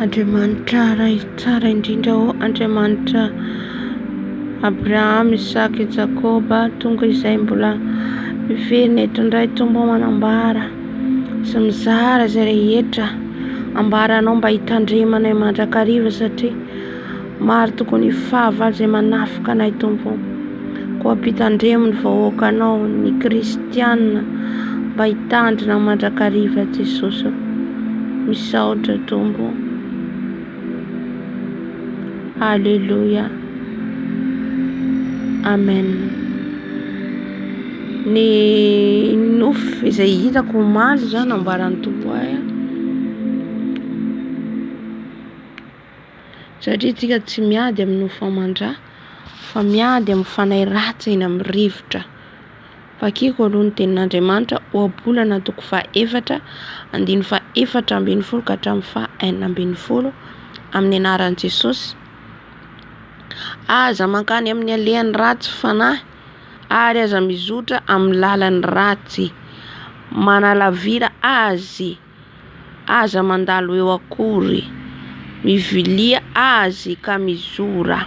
Andriamanitra Ray tsara indrindra ô, Andriamanitra Abrahama, Isaka, Jakoba, tonga izay mbola miverina eto indray Tompo manambara sy mizara izay rehetra ambaranao mba hitandremanay mandrakariva satria maro tokoa ny fahavalo izay manafika anay Tompo. Koa ampitandremo ny vahoakanao, ny kristiana, mba hitandrina mandrakariva Jesosy. Misaotra Tompo. Alléluia. Amen. Ny nofy izay hitako omaly izany nambaran'ny Tompo ahy. Satria tsika tsy miady amin'ny nofo aman-dra fa miady amin'ny fanahy ratsy eny amin'ny rivotra. Vakiko aloha ny tenin'Andriamanitra, Ohabolana toko fahaefatra, andininy fahaefatra ambin'ny folo ka hatramin'ny faha enina ambin'ny folo, amin'ny anaran'i Jesosy. Aza mankany amin'ny alehan'ny ratsy fanahy, ary aza mizotra amin'ny lalan'ny ratsy. Manalavira azy. Aza mandalo eo akory, mivilia azy ka mizora,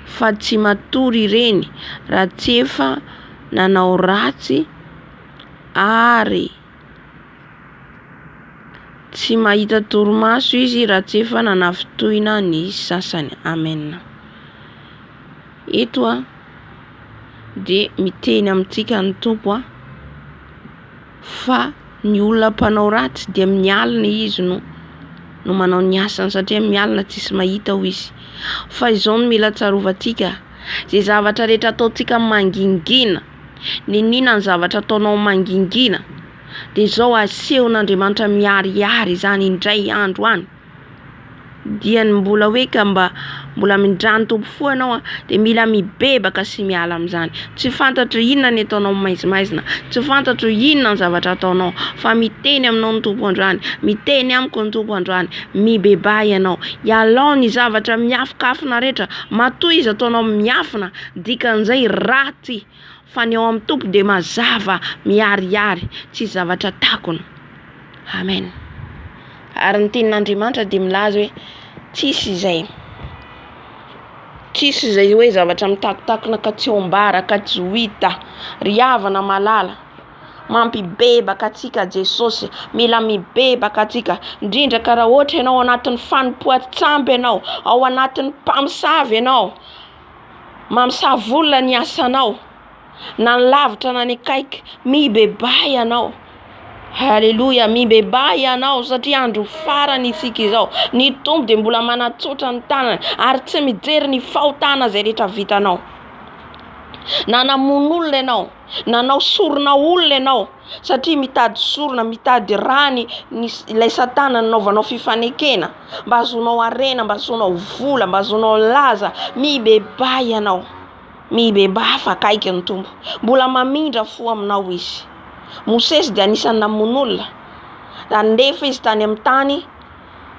fa tsy matory ireny raha tsy efa nanao ratsy ary tsy mahita torimaso izy raha tsy efa nanafintohina ny sasany. Amen. Eto a dia miteny amintsika ny Tompo a fa ny olona mpanao ratsy dia mialona izy no no manao ny asany satria mialona tsisy mahita hoy izy. Fa izao no mila tsarovantsika, izay zavatra rehetra ataontsika mangingina, niniana ny zavatra ataonao mangingina, dia izao asehon'Andriamanitra miharihary izany indray andro any. Dia ny mbola hoe ka mba mbola mindrano Tompo fo ianao a, dia mila mibebaka sy miala amin'izany. Tsy fantatro inona ny ataonao maizimaizina, tsy fantatro inona ny zavatra ataonao, fa miteny aminao ny Tompo androany, miteny amiko ny Tompo androany, mibebaha ianao, ialao ny zavatra miafikafina rehetra, matoa izy ataonao miafina, dikan'izay ratsy, fa ny ao amin'ny Tompo dia mazava, miharihary, tsisy zavatra takona. Amen. Ary ny tenin'Andriamanitra dia milaza hoe tsisy izay tsisy izay hoe zavatra mitakotakona ka tsy ombara ka tsy ho hita. Ry havana malala, mampibebaka antsika Jesosy, mila mibebaka antsika, indrindra ka raha ohatra ianao ao anatin'ny fanompoan-tsampy ianao, ao anatin'ny mpamosavy ianao, mamosavy olona ny asanao. na ny lavitra na ny akaiky, mibebaha ianao. Haleloia, mibebaha ianao satria andro farany isika izao. Ny Tompo dia mbola manatsotra ny tanany ary tsy mijery ny fahotana izay rehetra vitanao. Na namono olona ianao, nanao sorona olona ianao satria mitady sorona, mitady rà ny ilay satana nanaovanao fifanekena mba hahazoanao harena, mba hahazoanao vola, mba hahazoanao laza, mibebaha ianao. Mibebaha fa akaiky ny Tompo. Mbola mamindra fo aminao Izy. Mosesy dia anisan'ny namono olona. Nandefa izy tany amin'ny tany,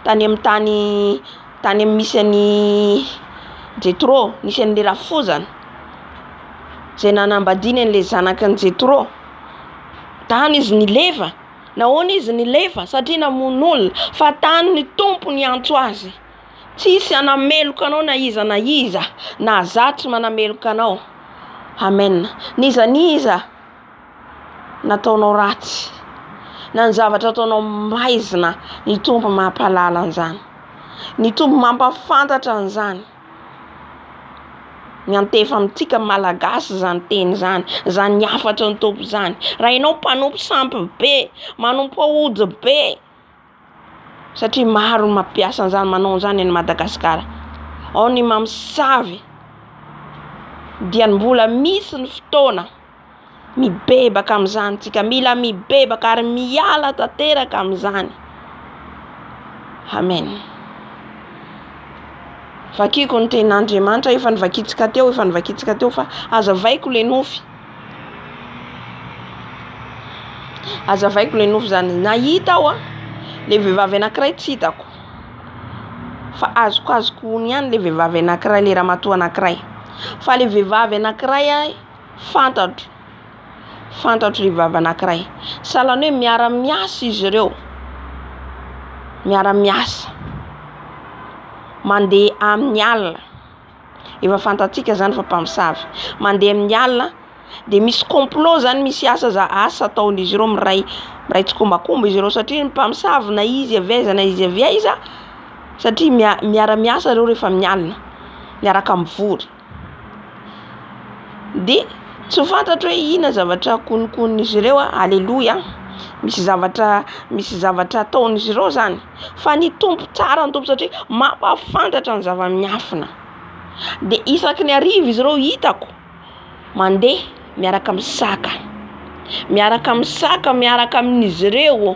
tany amin'ny tany, tany amin'ny misy an'i Jetro, nisy an'ilay rafozany, izay nanambadiany an'ilay zanakin'i Jetro. Tany izy nilefa. Nahoana izy nilefa? Satria namono olona. Fa tany ny Tompo niantso azy. Tsisy hanameloka anao na iza na iza, na za tsy manameloka anao. Amen. N'iza n'iza nataonao ratsy, na ny zavatra ataonao maizina, ny Tompo mampahalala an'izany. Ny Tompo mampahafantatra an'izany. Miantefa amintsika Malagasy izany teny izany, izany hafatry ny Tompo izany. Raha ianao mpanompo sampy be, manompo aody be, satria maro ny mampiasa an'izany manao an'izany any Madagasikara, ao ny mamosavy dia mbola misy ny fotoana mibebaka amin'izany tsika, mila mibebaka ary miala tanteraka amin'izany, amen. Vakiko ny tenin'Andriamanitra efa novakitsika teo, efa novakitsika teo fa azavaiko le nofy. Azavaiko le nofy zany, nahita aho an, le vehivavy anakiray tsy hitako fa azokazoko hono ihany le vehivavy anakiray, le ramatoa anakiray, fa le vehivavy anakiray an fantatro, fantatro le vehivavy anakiray, sahalan'ny hoe miara-miasa izy ireo, miara-miasa. Mandeha amin'ny alina. Efa fantatsika zany fa mpamosavy. Mandeha amin'ny alina de misy complot zany misy asa za asa ataon'izy ireo miray miray tsikombakomba izy ireo satria ny mpamosavy na izy avy aiza na izy avy aiza satria mia- miara-miasa ireo rehefa amin'ny alina, miaraka mivory. De tsy fantatro hoe inona zavatra kononkonin'izy ireo a, aleloia, misy zavatra misy zavatra ataon'izy ireo zany, fa ny Tompo tsara ny Tompo satria mampahafantatra ny zava-miafina. De isaky ny hariva izy ireo hitako mandeha miaraka amin'ny saka, miaraka amin'ny saka miaraka amin'izy ireo,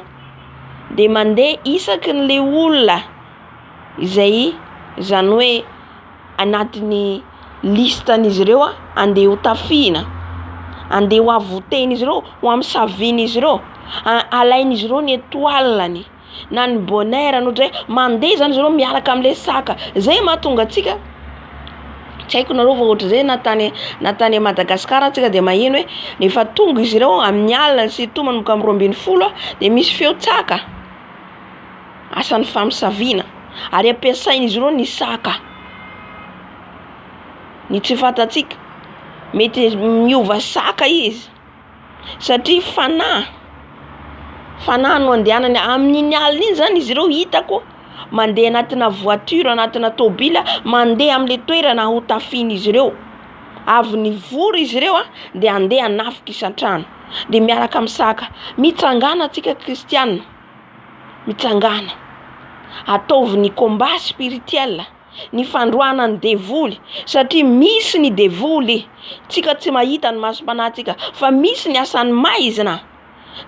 de mandeha isaky ny le olona izay izany hoe anatin'ny liste-n'izy ireo a, andeha ho tafihina, andeha ho avoten'izy ireo, ho amisavin'izy ireo, alain'izy ireo ny étoile-ny na ny bonheur-ny, ohatra hoe mandeha zany izy ireo miaraka am'le saka, zay mahatonga antsika, tsy haiko nareo fa ohatr'izay na tany na tany Madagasikara antsika de maheno hoe rehefa tonga izy ireo amin'ny alina surtout manomboka amin'ny 12 a de misy feo-tsaka, asan'ny famosaviana ary ampiasain'izy ireo ny saka, ny tsy fantatsika mety miova saka izy satria fanahy, fanahy no andehanany amin'iny alina iny zany izy ireo hitako mandeha anatina voiture anatina tôbila mandeha am'le toerana ho tafihin'izy ireo, avy nivory izy ireo a de andeha hanafika isan-trano de miaraka amin'ny saka. Mitsangàna antsika kristianina, mitsangàna, ataovy ny combat spirituel, ny fandroahana ny devoly satria misy ny devoly, tsika tsy mahita ny masom-panahintsika fa misy ny asan'ny maizina.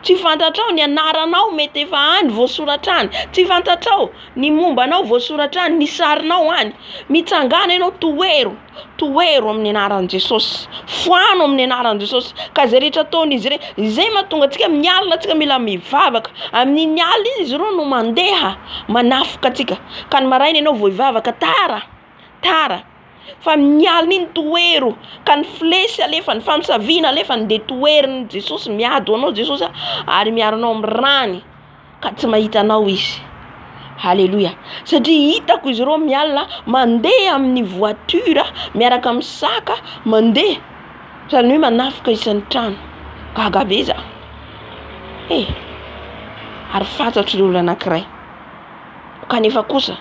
Tsy fantatrao ny anaranao mety efa any voasoratra any, tsy fantatrao ny momba anao voasoratra any, ny sarinao any. Mitsangàna ianao tohero, tohero amin'ny anaran'i Jesosy, foano amin'ny anaran'i Jesosy ka zay rehetra ataon'izy ireny, izay mahatonga antsika amin'ny alina antsika mila mivavaka, amin'iny alina iny izy ireo no mandeha manafika antsika ka ny maraina ianao vao hivavaka tara, tara fa amin'ny alina iny tohero ka ny flesy alefany, famosaviana alefany de toherin'i Jesosy, miady ho anao Jesosy ary miaro anao amin'ny ràny ka tsy mahita anao izy. Haleloia! Satria hitako izy ireo mialina mandeha amin'ny voiture miaraka amin'ny saka mandeha zany hoe manafika isan'ny trano, gaga be za, eh ary fantatro le olona anankiray kanefa kosa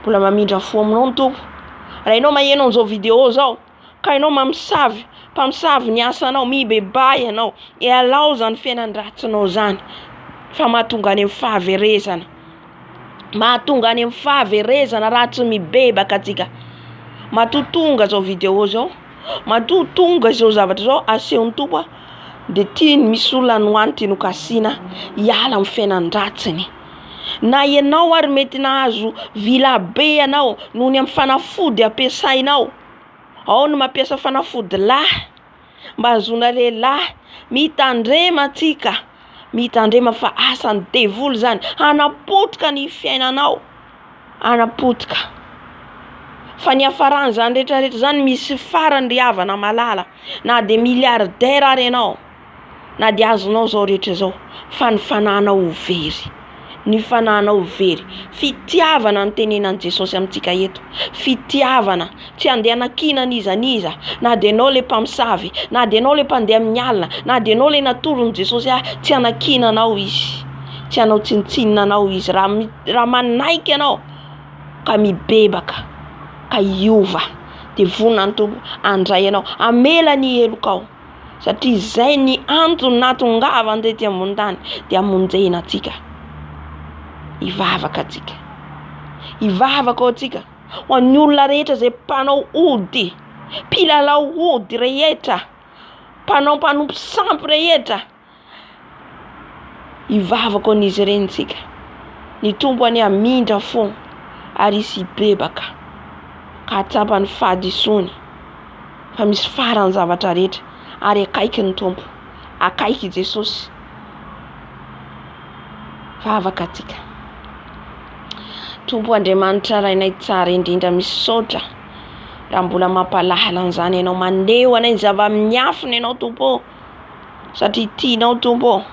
mbola mamindra fo aminao ny Tompo. Raha ianao maheno an'izao video zao ka ianao mamosavy, mpamosavy ny asanao, mibebaha ianao, ialao zany fiainan-dratsinao zany fa mahatonga any amin'ny fahaverezana, mahatonga any amin'ny fahaverezana raha tsy mibebaka antsika. Matoa tonga zao video zao, matoa tonga izao zavatra zao asehon'ny Tompo a, de tiany misy olona any ho any tiany ho kasihina hiala amin'ny fiainan-dratsiny. Na ianao ary mety nahazo vila be ianao noho ny amin'ny fanafody ampiasainao, ao ny mampiasa fanafody lahy mba hahazoana lehilahy, mitandrema antsika, mitandrema fa asan'ny devoly zany hanapotika ny fiainanao, hanapotika. Fa ny hiafaran'izany rehetrarehetra zany misy farany ry havana malala, na de milliardaire ary ianao, na dia azonao izao rehetra izao fa ny fanahinao ho very, ny fanahinao ho very. Fitiavana no tenenan'i Jesosy amintsika eto, fitiavana, tsy handeha hanakiana an'iza n'iza, na dia ianao ilay mpamosavy, na dia ianao ilay mpandeha amin'ny alina, na dia ianao ilay natoron'i Jesosy ahy, tsy hanakiana anao Izy, tsy hanao tsinontsinona anao Izy raha mi- raha manaiky ianao ka mibebaka ka hiova, dia vonona ny Tompo handray anao, hamela ny helokao. Satria izay ny antony nahatongavany tety ambony tany dia hamonjena antsika. Hivavaka antsika. Hivavaka ho antsika. Ho an'ny olona rehetra izay mpanao ody, mpilalao ody rehetra, mpanao mpanompo sampy rehetra. Hivavaka ho an'izy ireny tsika. Ny Tompo anie hamindra fo ary hisy hibebaka ka hahatsapa ny fahadisoany fa misy farany zavatra rehetra ary akaiky ny Tompo, akaiky i Jesosy. Vavaka antsika. Tompo Andriamanitra Rainay tsara indrindra misaotra raha mbola mampalahela an'izany ianao maneho anay ny zava-miafina ianao Tompo ô. Satria tianao Tompo ô,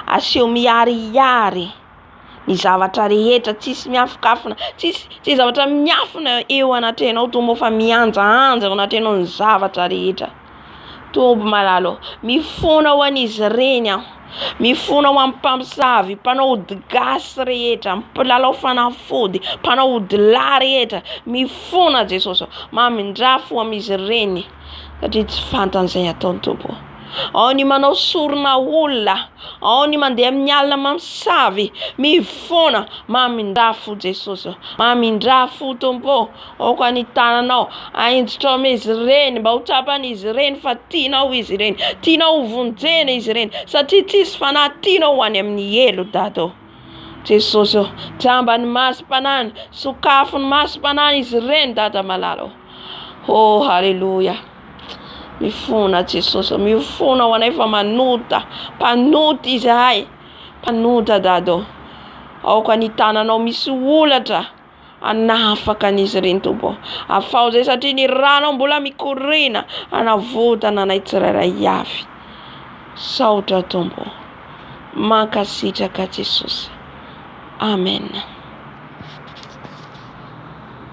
aseho miharihary. Ny zavatra rehetra tsisy miafikafina, tsisy tsisy zavatra miafina eo anatrehanao Tompo ô fa mihanjahanja eo anatrehanao ny zavatra rehetra. Tompo malala ô, mifona ho an'izy ireny aho, mifona ho an'ny mpamosavy, mpanao ody gasy rehetra, mpilalao fanafody, mpanao ody lahy rehetra, mifona Jesosy ô, mamindrà fo amin'izy ireny satria tsy fantany izay ataony Tompo ô. Ao ny manao sorona olona, ao ny mandeha amin'ny alina mamosavy, mifona, mamindrà fo Jesosy ô, mamindrà fo Tompo ô. Aoka ny tananao ahinjitra amin'izy ireny mba ho tsapan'izy ireny fa tianao izy ireny, tianao ho vonjena izy ireny satria tsisy fanahy tianao ho any amin'ny helo dada ô. Jesosy ô, jamba ny masom-panahiny, sokafo ny masom-panahin'izy ireny dada malala ô. Oh haleloia. Mifona Jesosy ô, mifona ho anay fa manota, mpanota izahay, mpanota dada ô. Aoka ny tananao misy holatra Hanafaka an'izy ireny Tompo ô. Afaho izay satria ny ranao mbola mikoriana hanavotana anay tsirairay avy. Saotra Tompo. Mankasitraka Jesosy. Amen.